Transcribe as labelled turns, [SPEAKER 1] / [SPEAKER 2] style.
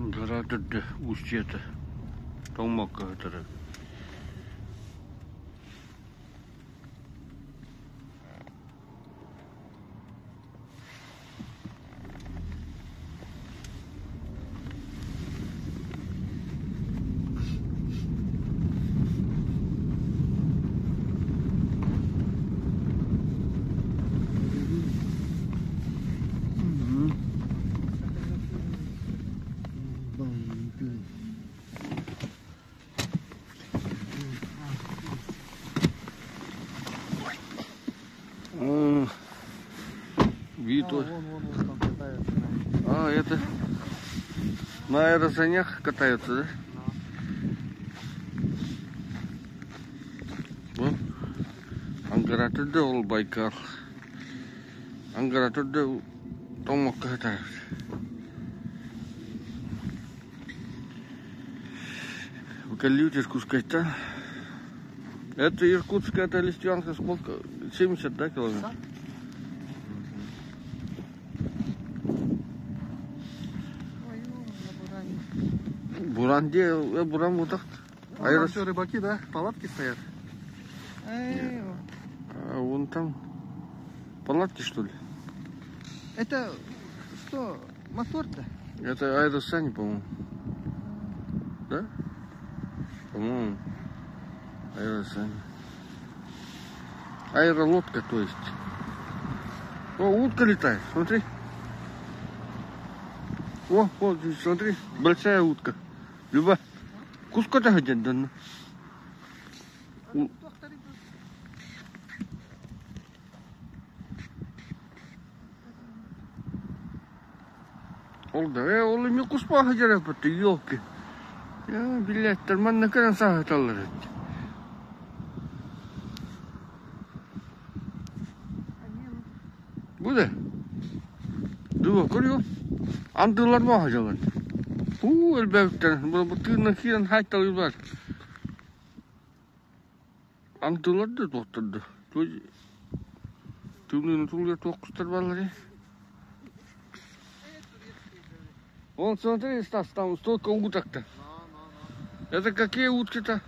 [SPEAKER 1] Ангара төрдө устьета тоҥмокко сытара. Вид
[SPEAKER 2] А, вон, вон, вон там катаются.
[SPEAKER 1] А, это на аэросанях катаются, да? Бу Ангара төрдө ол Байкал. Ангара төрдө тоҥмокко сытар. Кэллибит Иркутскайтан. Это Иркутская, это Листвянка сколько? 70, да, километров? Буран где? Буран вот так.
[SPEAKER 2] А это все рыбаки, да? Палатки стоят?
[SPEAKER 1] А вон там палатки, что ли?
[SPEAKER 2] Это что, мотор-то?
[SPEAKER 1] Это аэросани, по-моему. Да? По-моему, аэросани. Аэролодка, то есть. О, утка летает, смотри. О, вот, смотри, большая утка. Люба, куска-то хотят, да? Ол да, ол эмиэ куспааһы дьарыппыт, елки. Билээттэр манна кэлэн сааһыталлар эбит. Бу да? Дыва көрүө. Андылар бааһы дьалан. Уу элбээбиттэр. Бу тыынна киирэн хайталыылар. Андылар да туохтар да. Тымныыны тулуйар туох кустар баалларый? Вон, смотри, Стас, там столько уток-то. Это какие утки-то?